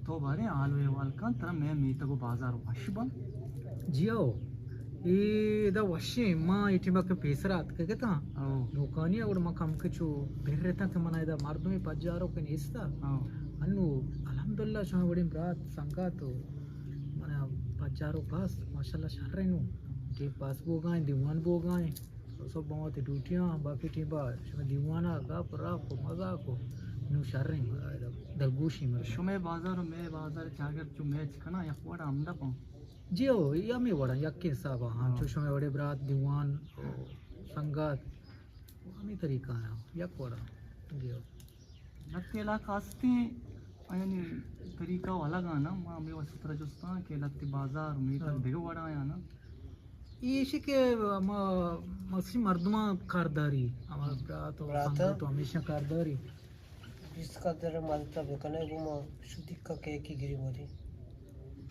تو باریں حال و احوال کن، ترا مئے میتگ و بازار وش بنت؟ جی ہو، اے ادا وشیں، ما اے ٹیما کہ پیسر اتکگ اتاں، او۔ نوکانی ءَ گڑا ما کم کہ چو بر اتاں کہ منا ادا مردمے پجاروکے نیست ءَ۔ او۔ انو الحمدللہ شما وڑیں برات سنگت و منا پجاروک است، ماشاءاللہ شریں نو۔ ٹیم پاس بوگائیں، دیوان بوگائیں۔ سب ما وتی ڈیوٹیاں، باقی ٹیم با شمئے دیوان ءَ گپ رپ و مزاک و نوں شریں، دلگوشی مرے۔ شمئے بازار و مئے بازار چاگرد چو میچ کناں یک وڑا ہمدپاں؟ جی ہو، اے ہمے وڑا یکیں حساب ءَ، ہاں، ہاں۔ چو شمئے وڑے برات دیوان و سنگت و ہمے طریقہ ءَ یک وڑا۔ جی ہو۔ لہتے علاقہ ہستیں، آیانی طریقہ و الگ آں نا، ما ہمے واسطہ ترا جستاں کہ لہتے بازار میتگ، ہاں، دگہ وڑا آں نا۔ ایشی کہ ہما مسی مردماں کارداری، ہما برات و برات۔ سنگت و ہمیشاں کارداری۔ بیست قدر مدد بکنے، گو ما شدی کا کیکی گری مری۔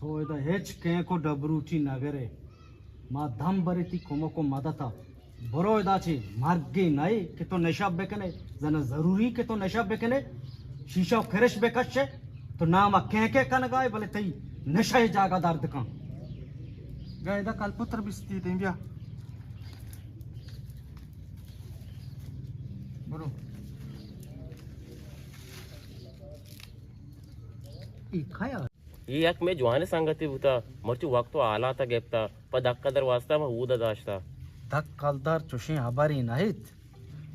تو ادا ہچ کینک و ڈبروٹی نگرے۔ ما دم برے تی کمک و مدتا۔ برو ادا چہ مرگے نئے کہ تو نشہ بکنے، زنا ضروری کہ تو نشہ بکنے، شیشہ و کرش بکشے، تو نام کینکے کنگائے، بلے تئی نشہ جاگہ درد کن۔ بیا ادا کلپتر بستی دیں، بیا۔ برو۔ ای کھایا؟ اے یک مئے جوانیں سنگتے بوتا، مرچی وقت و حالات ء گپتا، پہ دک ء در واسطہ ما اود ء داشتا۔ دک کلدار چشیں ہبرے نہ ات،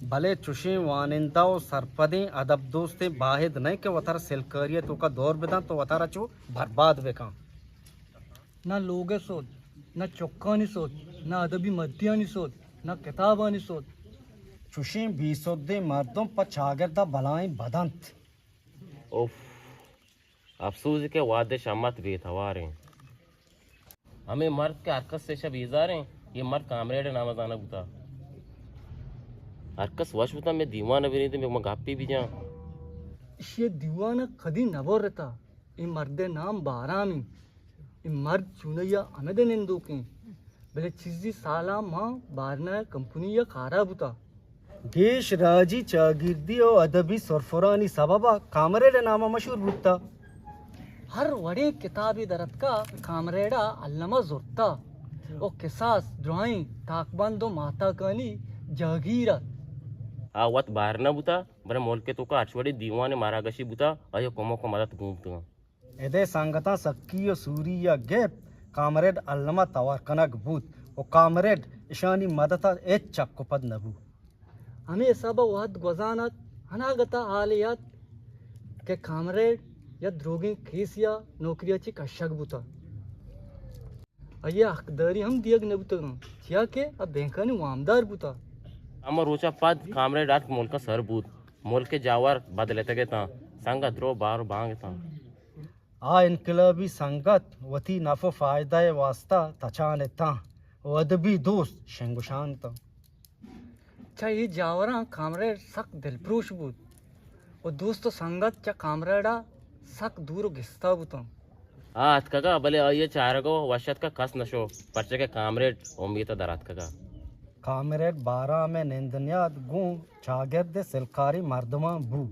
بلے چشیں وانندہ و سرپدیں ادب دوستیں باہد نہ کہ وتارا سلکاری ء توکا دور بدنت و وتارا چو برباد بکن۔ نہ لوگ ء سوت، نہ چکانی سوت، نہ ادبی مدیانی سوت، نہ کتابانی سوت۔ چشیں بے سدیں مردم پہ چاگرد ء بلائیں بد انت۔ اف۔ افسوز کہ وہد ء شمت بے توار انت۔ ہمے مرد کہ ہرکس ایشا بیزار انت، اے مرد کامریڈ ء نام ء زانگ بوتا۔ ہرکس وش بوتا، مئے دیوان ء بنیت، مئے گپے بجاں۔ ایشی ء دیوان ء کدی نہ برتا۔ اے مرد ء نام بارام انت۔ اے مرد چونیا ہمد ء نندوک انت، بلے چیزی سالاں ماں بارنا ء کمپنی ء کارا بوتا۔ گیش راجی چاگردی و ادبی سرفرانی سبب ء کامریڈ ء نام ء مشہور بوتا۔ ہر وڑیں کتابے در اتکا کامریڈ ء الم ء زرتا و کساس، درائیں، تاکبند و ماہتاکانی جاگیر ات۔ آ وت بارنا بوتا، بلے ملک ء توکا ہرچ وڑیں دیوان ء مراگشے بوتا، آئی ء کمک و مدد گون بوتگاں۔ ادے سنگتاں سکی و سوری ء گپت، کامریڈ الم ء توار کنگ بوت و کامریڈ اشانی مدت ء ہچ چک و پد نہ بوت۔ ہمے حساب ء وہد گوزان ات، اناگت ء حالے ات کہ کامریڈ یا دروگیں کیسے ء نوکری ء چہ کشگ بوت۔ آئی ء حقداری ہم دیگ نہ بوتگ انت، چیا کہ آ بینکانی وامدار بوتا۔ ہما روچ ء پد کامریڈ ہرک ملک ء سر بوت، ملک ء جاور بدلتگ اتاں، سنگت درو بار و بانگ اتاں۔ آ انقلابی سنگت وتی نف و فائدہ ء واستا تچان اتاں و ادبی دوست شنگ و شان اتاں۔ چہ اے جاوراں کامریڈ سک دلپروش بوت و دوست و سنگت چہ کامریڈا سک دور و گستا بوتاں۔ آ اتکگا، بلے آئی ء چارگ و وش اتکا کس نشو، پرچہ کہ کامریڈ امیت ء در اتکگا۔ کامریڈ بارام ء نند نیاد گوں چاگرد ء سلکاری مردماں بو۔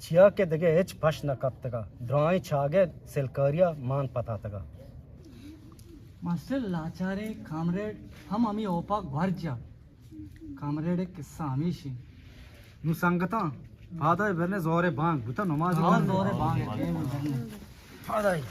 چیا کہ دگہ ہچ پش نہ کپتگ ء درائیں چاگرد سلکاری ء مان پتاتگ ء۔ ماسٹر لاچاریں کامریڈ ہم ہمے اوپا گورج ء۔ کامریڈ ء قصہ ہمیش انت۔ نوں سنگتاں، پادائی برنے زورے بانگ بوتا نماز ہاں، زورے بانگ ء ٹیم برنے۔ پادائی۔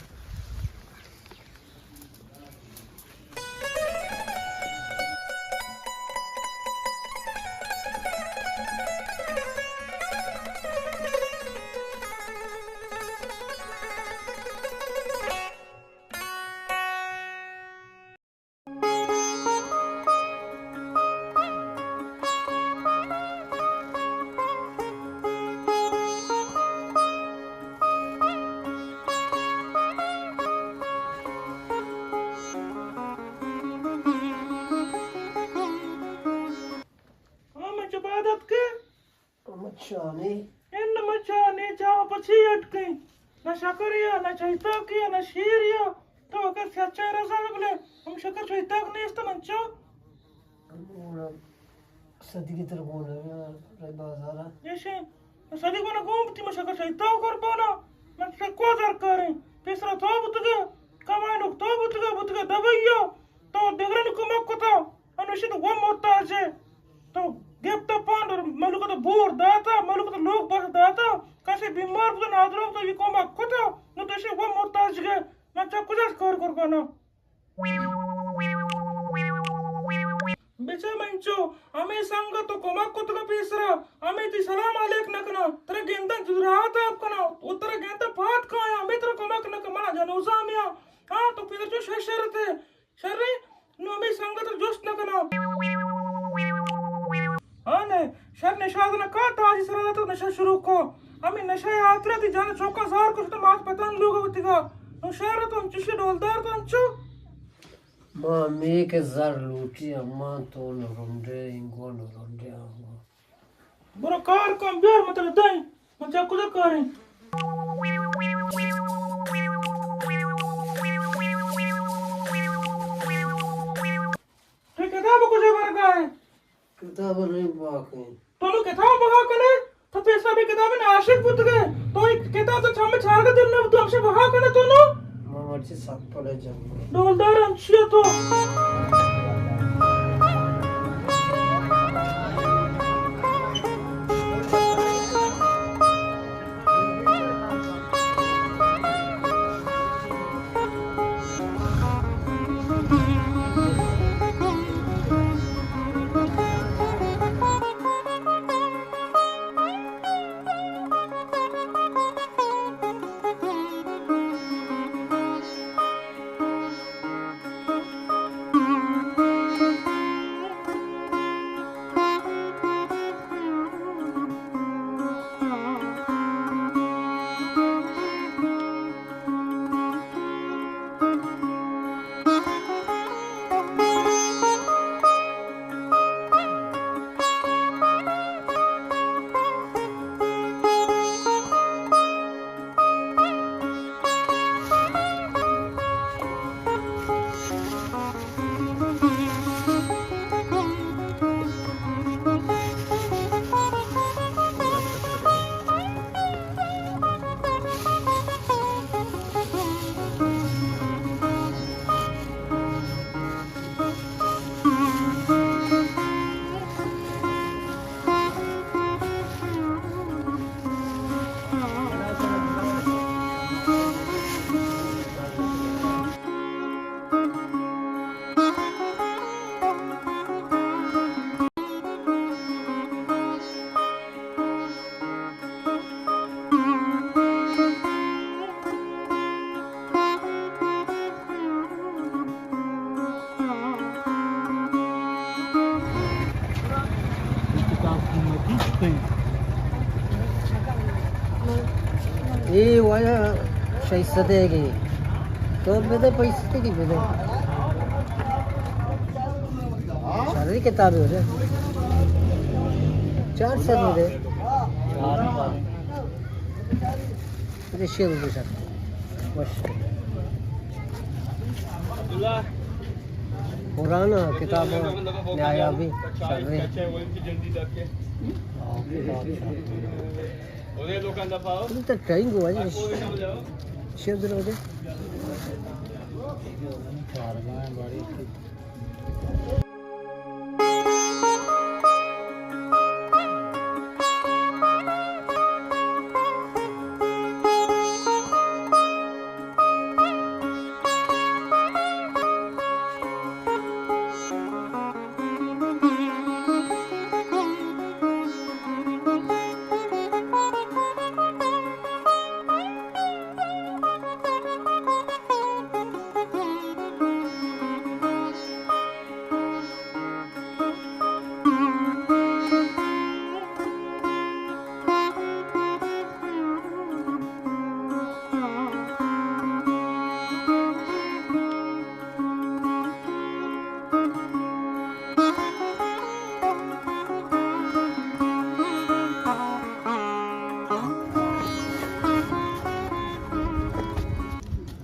ہاں، من چہ پاد اتکے۔ مچانے۔ ان مچانے چاہ پچی اٹکیں۔ نہ شکریا، نہ چیتاکیا، نہ شیریا۔ تو اگر سچا رضا بلے، ہم شکر چیتاک نیست منچو۔ گونا صدیقی تر گونا، رای بازارا۔ ایشے، صدیق گونا گوم تی ما شکر چیتاک قربانا۔ من چہ کجا درکاریں؟ پیسرا تو بوتگے، کمائینوک تو بوتگے، بوتگے دبئی ءَ، تو دگرانی کمک کتا، انوشی تو وَ محتاج ئے۔ تو گپتا پانڈ، ملک تو بور داتا، ملک تو لوگ بس داتا، کسے بیمار بوتا، نادراہ بوتا، یہ کمک کتا، نو تو اشی وَ محتاج ئے۔ من چہ کجا کار کربانا؟ بچا منچو، ہمے سنگت تو کمک کتگ پیسرا، ہمے تئی سلام علیک نہ کناں، ترا گنداں جرات آپ کناں، او ترا گنداں پاد کایاں، ہمے ترا کمک نہ کناں، منا جنوزا میاں۔ ہاں، تو پیسر چو شر شر تے، شر ئے، نو ہمے سنگت جست نہ کناں۔ ہاں نے، شر نشہ نہ کاں، تاجی سرا تو نشہ شروع کو۔ ہمے نشہ ءِ ہاترا تئی جان چوکا زار کشت، مات پتان لوگ ہوتیگا۔ نو شر تو انچشی ڈولدار تو انچو۔ ما ہمے کہ زر لوٹی، اما تو نرنڈے، انگو نرنڈے، آنگو۔ برو کار کن، بیار، من ترا دئیں۔ من چہ کجا کاریں؟ تئی کتاب کجا برگا ئے؟ کتاب نہیں پاک ہیں۔ تو نو کتاب بہا کنے؟ تو پیسرا بی کتاب ءِ عاشق بوتگے۔ تو اے کتاب تو چم چارگ دل نہ تو ہمشہ بہا کنے تو نو؟ ما مرچی سپل جنگ۔ ڈولدار انچی تو۔ اے واجہ شش سد ءَ گے۔ تو بدے پیسے کی بدے۔ شریں کتابے ہو جائے۔ چار سد بدے۔ اچھا، شعر ہو جائے۔ وش۔ پرانا کتاب نایابی شریں۔ تو ٹائم کو واجہ شعر دل ہو جائے۔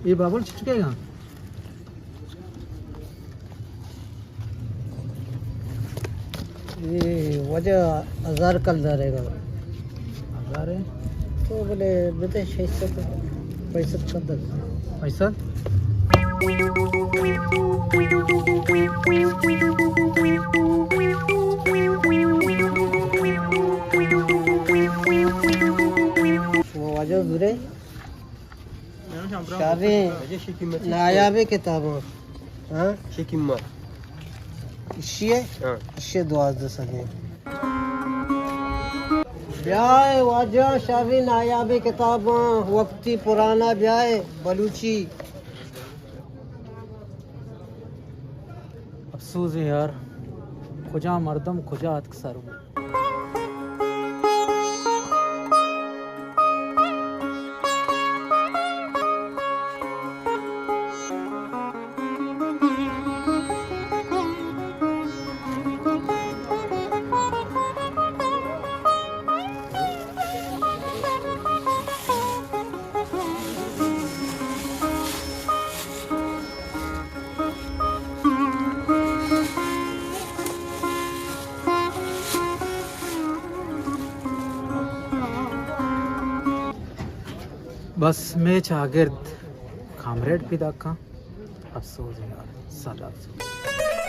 اے بابل چٹکے گا۔ اے واجہ ہزار کلدار ئے گا۔ ہزار ئے؟ تو بلے بدے شش سد، پنچ سد کندگ۔ پنچ سد؟ شما واجہ زورے؟ شابی نایابی کتاب۔ ہاں؟ چی قیمت؟ اشی ہے؟ ہاں۔ اشی دوازدہ سدیں۔ بیائے واجہ شابی نایابی کتاباں، وقتی پرانا بیائے بلوچی۔ افسوس ہے یار، کجا مردم کجا اتک سر بو۔ بس مئے چاگرد کامریڈ پیداک کن۔ افسوس یار، سد افسوس۔